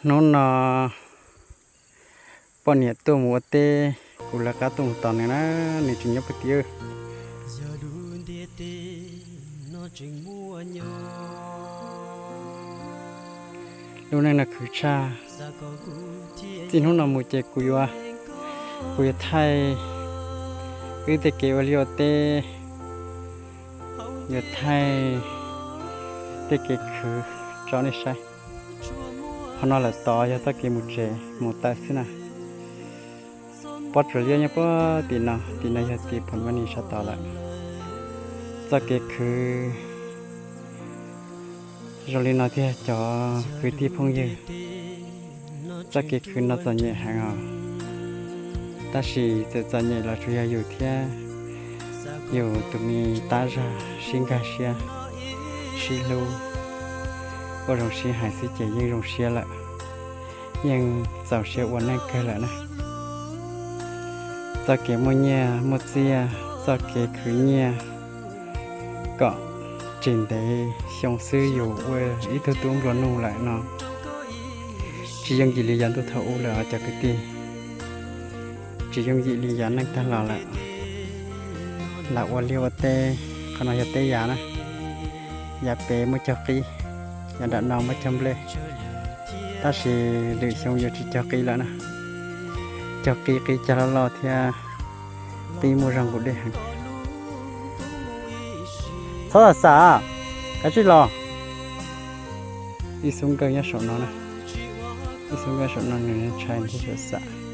Hnub no poj niam tuaj mus ua teb, kuv lawv qab tuaj mus tos nws na, nws tseem nyob puag tim. Lub neej no khwv tshaj. Txij hnub no mus ces kuv yuav, kuv yuav thaij wb tej kev ua liaj ua teb, yuav thaij tej kev khwv tso nej saib. Qhov no lawm tod yog txoj kev mus tsev mus taw xwb na. Pob tsuas liab nyob puag tim no, tim no yog tim Phom Maj Nis sab tod lawm. Txoj kev khwv zoo li no tiag cov kwv tij phooj ywg. Txoj kev khwv no txom nyem heev os, tab sis txawm txom nyem los tsuas yog yus thiab yus tus me tab zag sib nkag siab, sib hlub, ua zoo sib hais xwb ces yeej zoo siab lawm, yeej txaus siab ua neej kawg lawm na. Txoj kev muaj nyiaj muaj txiaj, txoj kev khwv nyiaj kom tsis ntev xyoo xwb yus ua ib tug tub nplua nuj lawm no, tsis yooj yim li yav ntuj thaum ub lawm os cov kwv tij. Tsis yooj yim li yav neej tag los lawm. Lam ua liaj ua teb, qhov no yog teb yav na, yav pem muaj cog qib, yav nram no muaj cog nplej, tab sis lwm xyoo yuav tsis cog qib lawm na. Cog qib, qib cog loj loj thiab qib muaj zog nqus dej heev. Txhob xam xam, kav tsij los. Ib xub nkawj nyob saum no na, ib xub nkawj saum no nws ntshai ntshe yuav xam.